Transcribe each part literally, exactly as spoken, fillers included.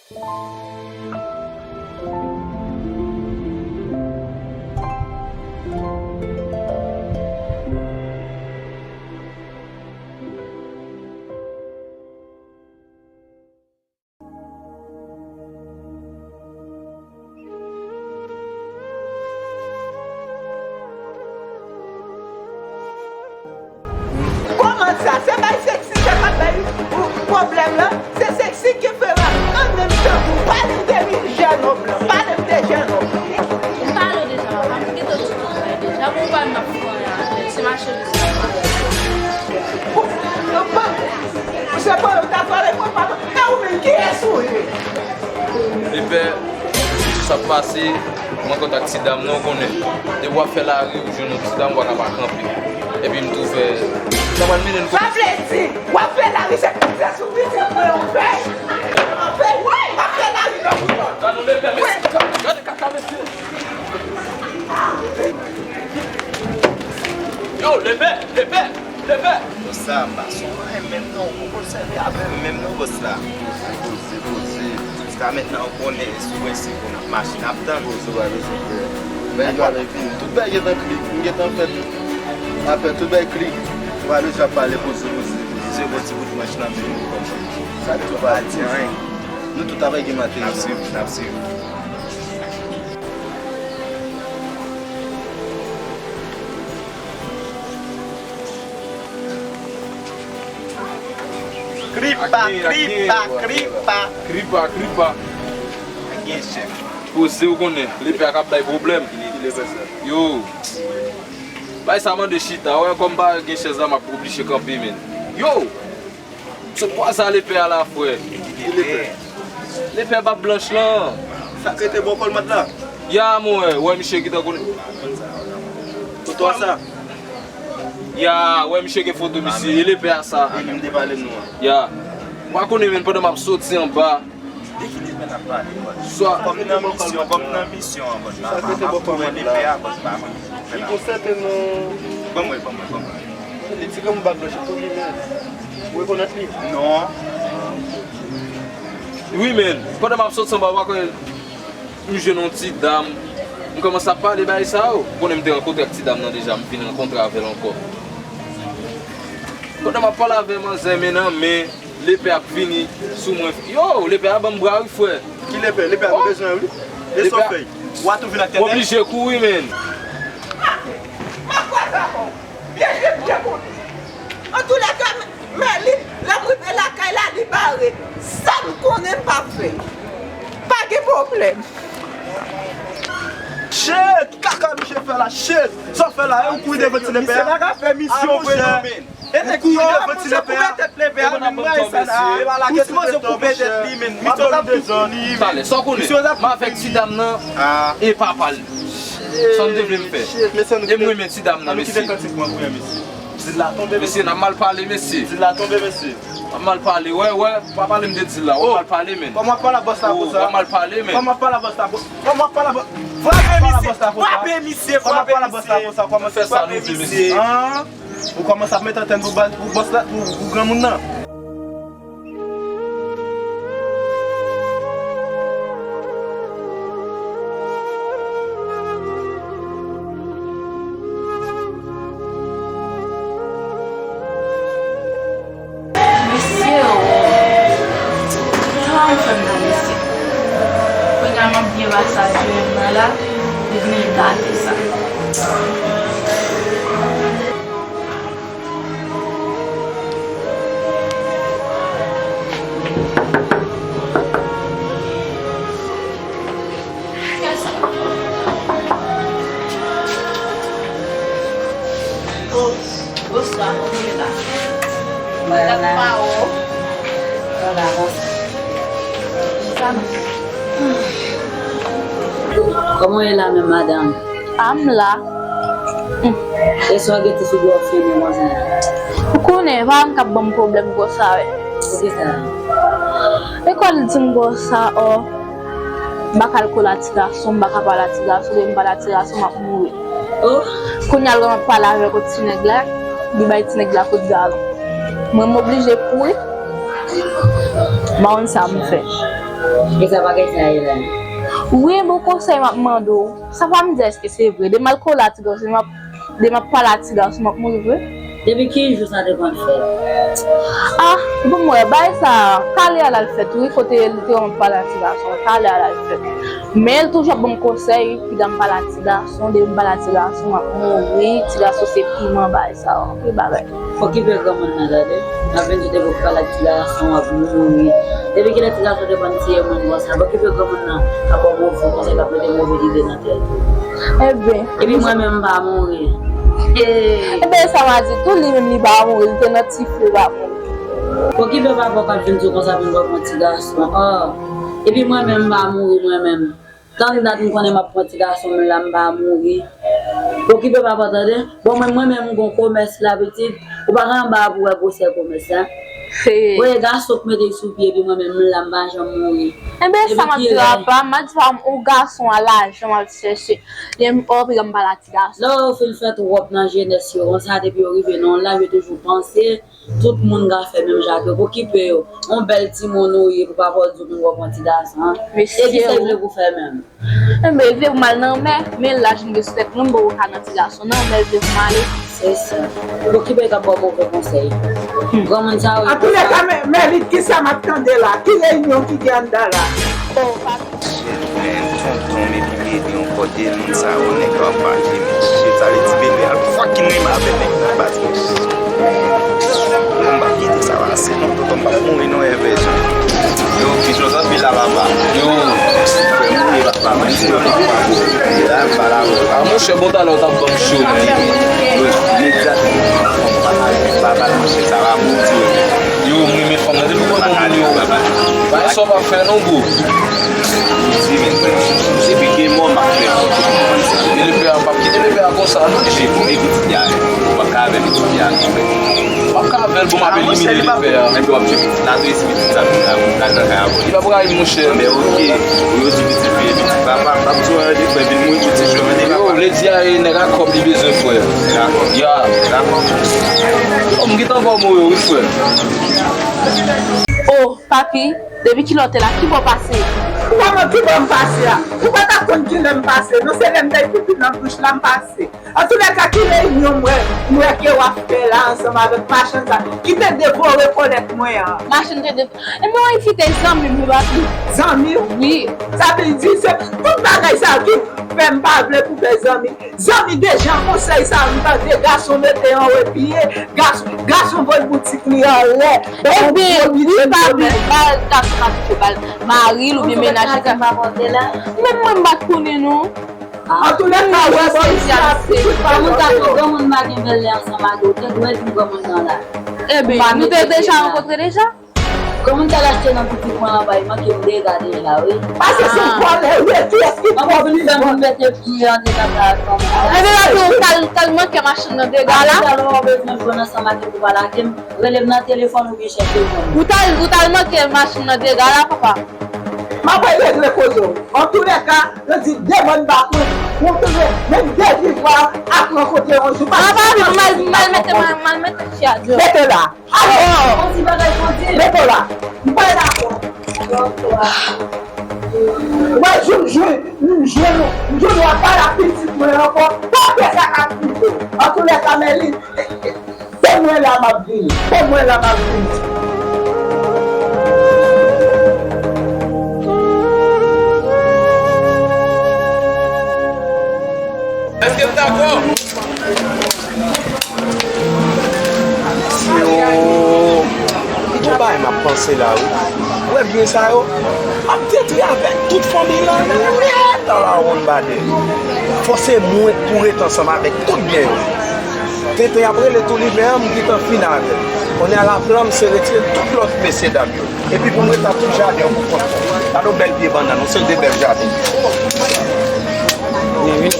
Kòman sa? Se bay Sexy k ap bay ou pwoblèm lan? Se Sexy ki fè rap an menm tan pou pale de jènòm lan. Pale m de jènòm lan. M pale w deja, papa. M kite w di tout bagay deja. Pou w pa m ap fè anyen avè w. Se mache jis la. Ou, ou pa, se pa yo ta pale, mwen pa, e ou menm, kiyès ou ye? Lepè, sa k pase, mwen kontak ti dam nan, ou konnen. Depi w ap fè lari, ou jwenn yon ti dam, ou pa ka pa kanpe. Epi m tou fè, sa pral mennen n kote. Sa vle di, w ap fè lari, se, se sou pitit mwen ou fè? Ou fè, w ap fè lari nan bouton. Gade, gade, gade kaka, mesye. Yo, lepè, lepè, lepè. Bòs la, m pa sou anyen menm non, ou poko sèvi avè m menm non, bòs la. Poze, poze, poze. Jiska mentnan, ou konnen, sou prensip, n ap mache, n ap tann. Poze, pa bezwen pè. Bagay yo ap vini. Tout bagay gentan klik, m gentan fè tout. Apre tout bagay klik. Pa bezwen ap pale, poze, poze, poze. Se gwo ti bout manch nan men nou kòm sa. Sa tout pa di anyen. Nou tout ap gen maten. N ap swiv, n ap swiv. Kripa, kripa, kripa. Kripa, kripa. Gen chèf. Poze, ou konnen, lepè a k ap bay pwoblèm. Yo. Bay sa mande chita, wè, kòm pa gen chèz la, m ap oblije kanpe, menn. Yo! Sot kwaze a lepè a la, frè. Ki lepè? Lepè bab blanch lan. Sa k rete bò kò l mat la? Ya, mwen, wè, misye ki tankou. Foto a sa? Ya, wè, misye gen foto misye, e lepè a sa. E li m te pale nou an. Ya. Ou pa konnen, menn, pandan m ap soti anba. De ki lepè n ap pale, bòs? Swa. Kòm nan misyon, kòm nan misyon an, bòs. M ap, m ap tou wè lepè a, bòs, m pa konn ki lepè la. Li gon sèten non. Ban mwen, ban mwen, ban mwen. Li ti granmoun bab blanch tou li menm. Ou rekonèt li? Non. Wi, men, pandan m ap soti anba, ou pa konnen, m jwenn yon ti dam. M kòmanse ap pale bagay sa yo. Ou konnen m te rankontre ak ti dam nan deja, m vin rankontre avè l ankò. Pandan m ap pale avè manzè, men nan men, lepè ap vini sou mwen. Yo, lepè a ban m bra wi, frè. Ki lepè? Lepè a nou bezwen wi. E sa w fè? Ou a tou vin ak tenten? M oblije kouri, men. Maten, m ap kwaze avè w. Byen jwe, byen kontan. Antoulèka, men li, l ap rive lakay la, li bare. Sa m konnen m p ap fè. Pa gen pwoblèm. Shit! Kaka misye fè la, shit! Sa w fè la, e ou kouri devan ti lepè a? Misye pa ka fè misyon vre non. E nèg ou kouri devan ti lepè a. Ou sipoze koupe tèt lepè a, menm mwen sa la. Ou sipoze koupe tèt li, menm. Misye ap tou. Talè, sa w konnen? M avèk ti dam nan e papa l. Sa n te vle m fè. E m renmen ti dam nan, mesye. Dil la tonbe, mesye. Mesye, n ap mal pale, mesye. Dil la tonbe, mesye. N ap mal pale, wè, wè. Pa pale m de dil la, w ap mal pale, menn. Kòman w ap pale a bòs la konsa? W ap mal pale, menn. Kòman w ap pale a bòs la konsa? Kòman w ap pale a bòs la konsa? Frape misye, frape misye, frape misye. Kòman w ap pale a bòs la konsa? Kòman se frape misye? An? Ou kòmanse ap met antèn pou ba-, pou bòs la, pou, pou granmoun nan. Mesye, o. Sa w fè m la, mesye? Kounye a m ap byen pase ak Joel nan la, li vin gate sa. Bòs la, kote w ye la? Mwen la. Gad pa w. Mwen la, bòs. Sa nou? Kòman w ye la menm, madanm? A, m la. E sa w gen ti figi w ap fennen konsa? Ou konnen, pa m k ap ban m pwoblèm konsa, wi. Poukisa? E kwa l di m konsa, o. M pa ka al kole a ti gason, m pa ka pale a ti gason, depi m pale a ti gason, m ap mouri. Oh. Kounye a l wè m ap pale avèk yon ti nèg la, li bay ti nèg la kout galon. Mwen, m oblije kouri. M pa konn sa m fè. E sa bagay sa ye la? Wi, bon konsèy m ap mande w. Sa pa m di èske se vre. Depi m al kole a ti gason, m ap, depi m ap pale a ti gason, m ap mouri vre. Depi ki jou sa te konn fèt? Ah, bon, mwen, bay sa, talè a l al fèt, wi, kote l te wè m ap pale a ti gason, talè a l al fèt. Men l toujou ap ban m konsèy, piga m pale a ti gason, depi m pale a ti gason, m ap mouri, ti gason se piman, bay sa, anpil bagay. Okipe granmoun nan, tande. N ap vin di depi w pale ak ti gason, w ap mouri. Depi kilè ti gason te konn tiye moun konsa? Okipe granmoun nan, k ap ba w move konsèy, k ap mete move lide nan tèt ou. Ebyen. Epi mwen menm, m pa mouri. Hey! Ebyen, sa m a di tou, li menm, li pa mouri, li te nan ti fou, li pa mouri. Okipe papa w k ap vin di w konsa, vin ba w yon ti gason. Oh. Epi mwen menm, m pa mouri, mwen menm. Tann dat m konnen m ap pran ti gason m la, m pa mouri. Okipe papa, tande. Bon, mwen, mwen menm, m gon komès la, pitit. Ou pa ka anba pou wè gwosè komès la. Hey. Voye gason k mete sou pye, epi mwen menm, m la, m pa janm mouri. Ebyen, sa m ap di papa, m a di papa m, ou gason a lajan m ap chèche. Lè m, oh, piga m pale a ti gason. Lè yo fin fè twòp nan jenès yo, konsa, depi yo rive nan yon laj, yo toujou panse tout moun ka fè menm jan ak yo. Okipe yo. On bèl timoun ou ye pou papa w di w vin wè w pran ti gason an. E kisa l vle pou w fè menm? Enben, l vle pou m al nan mè, men laj m gen sou tèt mwen, m poko ka nan ti gason nan, men l vle pou m ale. Se sa. Okipe yo k ap ba w move konsèy. Granmoun sa yo. Antoulèka, men, men li, kisa m ap tande la? Ki reyinyon ki gen anndan la? Oh, pa Shit, man, tonton m epi bebe yon kòde moun sa yo, nèg yo ap pale, men shit, sa vle di bebe a fucking renmen avè nèg nan baz, men shit. Bon, m p ap kite sa pase non, tonton m p ap mouri non, Evèzyon. Yo, Kichòt anpil la, papa. Yo, frè m mouri, papa, men si yo te papa, la, m pa la, papa. Ah, monchè, bon, talè w t ap ban m cho, men. Yo, medyatman, papa, papa, monchè, sa va mouri. Yo, m renmen fanm nan, depi mwen bon moun yo. Bay sa w pa fè non, bro. Misye, men, mwen, misye pike mò, m ap fè. Kite lepè a, m p ap kite lepè a konsa, non, misye. Ou mèt kite a, ou p ap ka avè l, kite a, non, men. M p ap ka avè l, bon, m ap elimine lepè a. Epi w ap tcheke pitit la tou, epi pitit sa, pitit la, pou l al nan kay avè w. Li p ap rayi m, monchè. Men, oke, pou yo di pitit veye, pitit papa, m p ap di w anyen, frè, vin mouri tout ti jou, men, yo, papa. Lady a, e nèg a kòb li bezwen, frè. Dakò. Ya. Dakò. Oh, m gentan ba w mo yo, wi, frè. Oh, papi, depi kilè w te la, ki bò w pase? Kòman ki bò m pase a? Ou pa ta konn kilè m pase, non, se lè m te pipi nan douch la m pase. Antoulèka, ki reyinyon m wè, m wè ke w ap fè la ansanm avèk machann sa ki te devore kòlèt mwen an? Machann te de-, e mwen, wi, se te zanmi m, wi, papi. Zanmi w? Wi. Sa vle di, se tout bagay sa ki fè m pa vle pou fè zanmi. Zanmi deja konsèy sa m tande, gason mete anwo epi ye, gason, gason voye boutik li anlè. Ebyen, wi, papi, bal, gason abitye bal mari l oubyen mennaj li. Menm mwen m pa t konnen non. Antoulèka, wè bò isi a, pitit pa granmoun sa tou, granmoun pa gen bèlè ansanm ak yo, ou te dwe di granmoun nan la. Ebyen, nou te deja rankontre deja? Granmoun t al achte nan boutik mwen anba, li manke m dega deja, wi. Pase sou vòlè, wi, kiyès ki pwòp li vòlè? Mwen vin fè moun mete pye anndan nan kay granmoun. Ebyen, la tou, ou t al, t al manke machann nan dega la? Talè w bezwen jwenn ansanm ak yo pou pa lage m, rele m nan telefòn oubyen chèche jwenn m. Ou t al, ou t al manke machann nan dega la, papa? M ap regle koze w. Antoulèka, yo di demann pa kont, ou tounen menm de vivwa ap rankontre yon jou. Papa, m al, m al mete, m al, m al mete fi a deyò. Mete la. Alò! Yon ti bagay pou di. Mete la. M pa dakò. Mwen, jou m jwenn, m jwenn, m jwenn w ap pale ak pitit mwen ankò, pa fè sa k ap rive w. Antoulèka, men li, se mwen la m ap vini. Se mwen la m ap vini. Èske m dakò? Yo, gon bagay m ap panse la, wi. Ou wè byen sa yo? Ap detwi avèk tout fanmi lan nèt nan lawonn badè. Fò se mwen k pou ret ansanm avèk tout byen yo. Tenten ap rele tou li, men an m gentan fin avè l. Kounye a la plan m se retire tout lòt mesyedam yo. Epi pou m ret ak tout jaden an pou kont mwen. Gade yon bèl pye bannann, yon seri de bèl jaden. Wi, wi.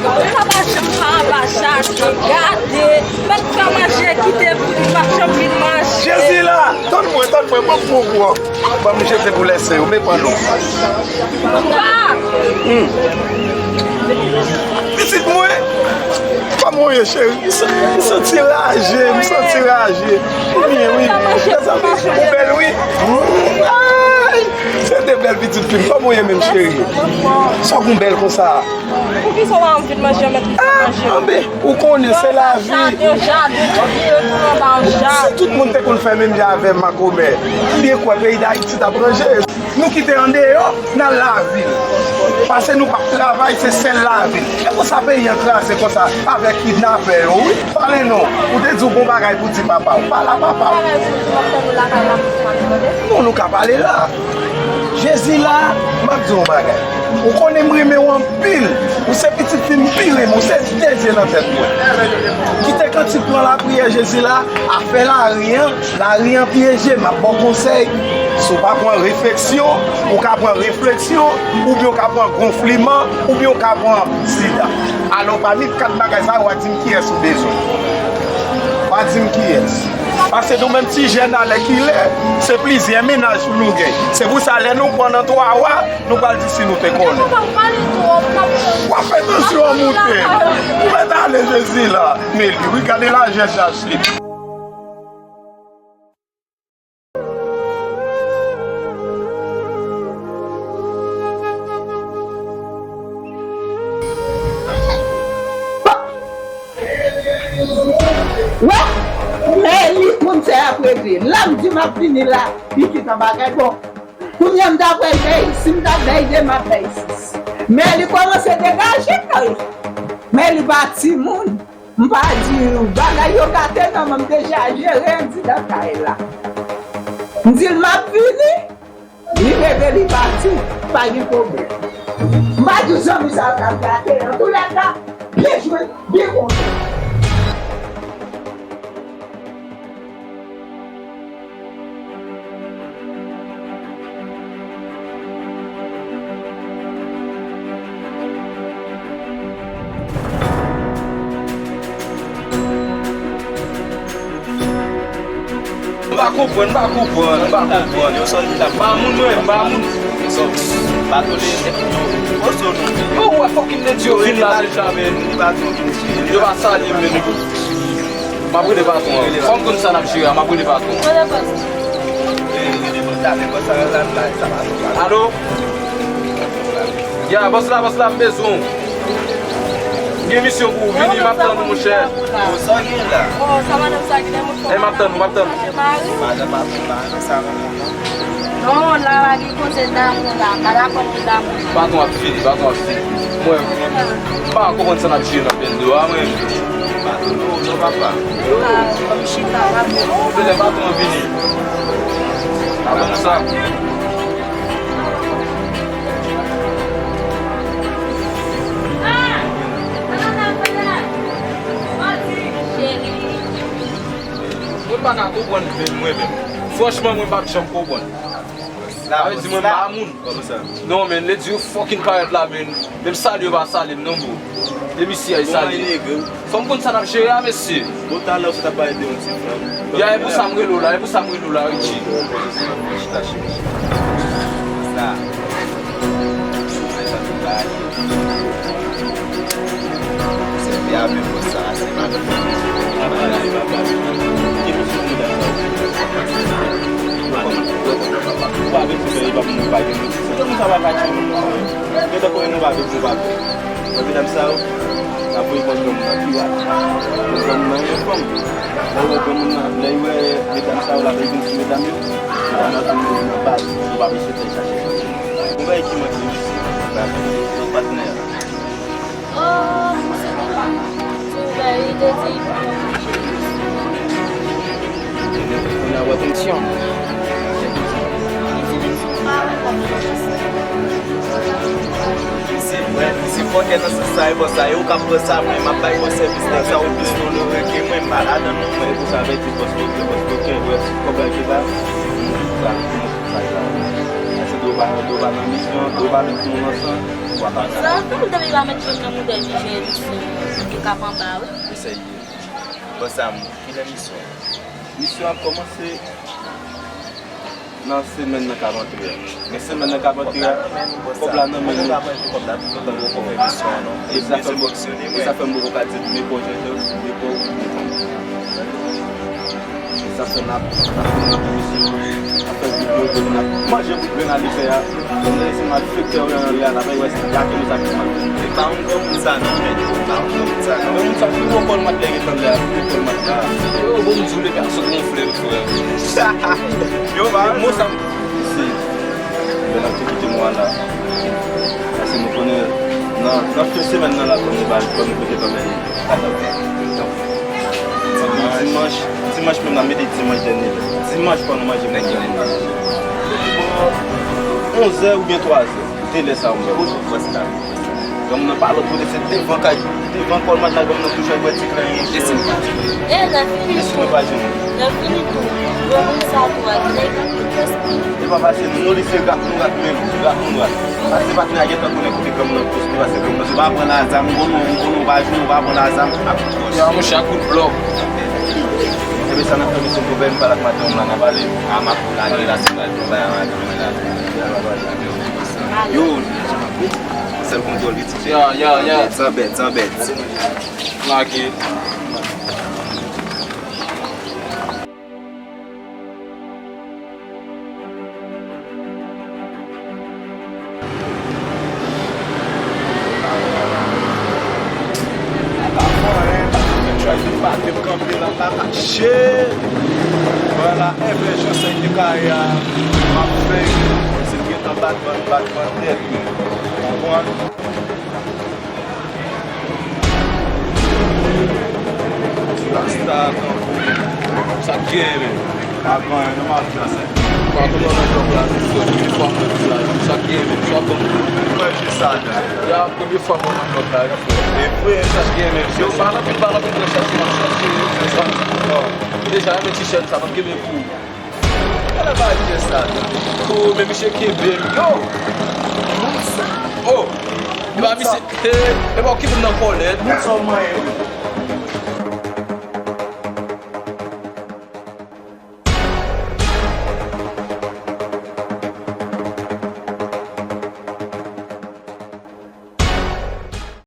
Papa janm pa anba jaden, gade. Mèt fè manje kite pou li, pa janm vin manje. Jezi la! Tann mwen, tann mwen, ban m pran gou an. Ban m jete pou lèse yo, men panno. Papa! Hmm. Pitit mwen! Kòman w ye, cheri? M san-, m santi raje, m santi raje. Ou byen, wi. Mezanmi, ou bèl, wi. Menm cheri, sa w gon bèl konsa? Poukisa w pa anvi manje, mèt manje? Anben, ou konnen se lavi. Yon jaden, yon jaden, tout moun anba yon jaden. Si tout moun te konn fè menm jan avè m, makomè, m byen kwè peyi Dayiti t ap ranje. Nou kite andeyò, n al lavil. Paske nou p ap travay, se sèl lavil. E konsa peyi an kraze konsa, avèk kidnapè yo, wi. Pale non, ou te di w gon bagay pou di papa w. Pale a papa w. Non, nou ka pale la. Jezi la, m ap di w yon bagay. Ou konnen m renmen w anpil. Ou se pitit fi m pi renmen. Ou se de zye nan tèt mwen. Kite kantik pran lapriyè Jezi la, afè lari an, lari an pyeje. M ap ba w konsèy. Si w pa pran refleksyon, ou ka pran refleksyon, oubyen w ka pran gonfliman, oubyen w ka pran sida. Alò, pami kat bagay sa yo, w a di m kiyès ou bezwen. W a di m kiyès. Paske nou menm ti jèn alèkile, se plizyè mennaj pou nou gen. Se pou sa, lè nou pran nan twa wa, nou pral di si nou te konnen. W ap fè tansyon an moute. Ou mèt ale Jezi la. Men li, wi, gade lajè chache. Wè, men li konn fè ap regle. Lè m di m ap vini la, li gentan bagay bon. Kounye a m ta pral bay, si m ta bay de, m ap bay sis. Men li kòmanse degaje kay. Men li pa timoun. M pa di w, bagay yo gate nan men m, m deja jere andidan kay la. M di l m ap vini, li leve, li pati, pa gen pwoblèm. M pa di w zanmi sa yo t ap gate. Antoulèka, byen jwe, byen kontan. M pa konprann, m pa konprann, m pa konprann. Yo sòt la. M pa moun mwen, m pa moun. Yo sòt. Pa tande. Yo wè fòk m te di yo vin la deja, men. Yo pa salye m, men. M ap rele patwon an. Fò m konn sa n ap jere a, m ap rele patwon an. Alo? Ya, bòs la, bòs la, m bezwen w. M gen misyon pou ou, vini, m ap tann ou, monchè. Sa w gen la? E, m ap tann ou, m ap tann ou. Madan pa pou madan sa. Non, la, la, gen koze damou la. Pa dakò pou damou. Patwon ap fini, patwon ap fini. Mwen, m pa konprann sa n ap jere nan bendo a, mwen. Patwon, non, non, papa. Yo, kòm chita, patwon. Telè patwon vini. Patwon sa. Mwen pa ka konprann menm, mwen menm. Franchman, mwen p ap janm konprann. Sa vle di mwen pa moun. Non, men, lè di yo fucking parèt la, men. Menm salye yo pa salye m non, bro. E misye a, e salye m. Fò m konn sa n ap jere a, mesye. Bon, talè w sot ap pale de yon ti fanm. Ya, e pou sa m rele w la, e pou sa m rele w la, Richie. Sa. Sèvi avè m konsa, se pa. Ou pa gen pou fè, e pa pou nou pa gen. Tout moun sa pa ka tchè nou. Gentan konnen nou pa gen pou pa. Wè medam sa yo, n ap voye kòm granmoun nan pi rad. Kòm granmoun nan renmen fanm. Lè yo wè granmoun nan, lè yo wè medam sa yo, l ap vin sou medam yo, medam nan tou nan baz, yo pa bezwen fè chache. Yon bagay ki manke isi, bagay, yon patnè. Oh, misye te pa. Sou bagay, li te di, Kounye a w wè kondiksyon. Se vre, se fòkè nan sans sa, e bò sa, e ou k ap pran sa, mwen, m ap bay bò sèvis nèg sa, ou plis onore ke mwen, m pa ladan non, mwen. Se pou sa, avèti bòs koken, bòs koken, wè, kòb la ki la. Sa, sa, sa, sa. Sa, se dlo pa, dlo pa nan misyon, dlo pa met nou ansanm. Sa, tout moun te vin pa met nou nan moutèy, misye, misye, yo k ap anba, wi. Eseye. Bòs sa, m, kilè misyon? Misyon ap kòmanse nan semèn nan k ap antre a. Men semèn nan k ap antre a, kòb la nan men nou. Kòb la nan men nou. Kòb la toutotan yo fè misyon an, non. E sa fè m, e sa fè m poko ka di depo Jean-Jacques, depo. E sa fè n ap, n ap vin nan komisyon an, n ap fè videyo, n ap Manje pou grenn ale fè a. Mwen se malfektè yo anlè a, la fè wè si gate nou sa ki mal. Se pa yon granmoun sa non, men. Se pa yon granmoun sa non. Granmoun sa pi gwo kòl mat lè gentan lè a, pi gwo kòl mat la. Yo, bon, m di w, le ka sot gonfle m, frè. Yo, ba, mo sa. Isi, ben, n ap tou kite mwa la. Paske nou konnen, nan, nan fen semèn nan la, kòm nou ba, kòm nou kote kanmenm. Dimanch, dimanch menm, n ap mete dimanch dènye. Dimanch pou nou manje pou nou. Onzè oubyen twazè. De lè sa, onzè. Granmoun nan pa lòt kote, se devan kay, devan kòl mat la, granmoun nan toujou ap bwè ti kren yon chè. E, n ap fini tou. N ap fini tou. Granmoun sa tou ak nèg ak tout espri. E pa pase nou, nou li se rat nou rat menm, rat nou rat. Pase patnè a gentan konnen kote granmoun nan poste, pase granmoun nan se pa pran la zam, m konnen w, m konnen w pa jwe, w pa pran la zam. Ya, monchè, a kout blòk. Ebyen, sa n ap fè, mesye, m pral pale ak madanm la, n a pale. A, m ap lage la, se pral travay a madanm la. Yo, sèl kontwòl li ti fè. Ya, ya, ya. San bèt, san bèt. Lage. Trafik pa te kanpe la, pa kache. Vwala, envèjans ak dekare a, m ap fè, se gentan bat bann, bat bann tèt. Konprann? Ti rasta tankou. Sa k genyen, men? Pa gen anyen, non, m ap fè sa. Pa tou nan nèg la, se premye fwa m wè vizaj ou. Sa k genyen, men? Sa bon? Mwen, se Sadan. Ya, premye fwa m wè nèg la, wi, frè. E vre? Sa k genyen, men? Yo, pa nan pil, pa nan pil, mwen chèche, m ap chèche. Deja, renmen ti chèn sa, m ap kenbe pou ou. Gade bagay pyès la. Oh, men misye kenbe m. Yo! Moun sa. Oh! E pa misye. E, e pa w ki vin nan kòlèt. Moun sa w manyen.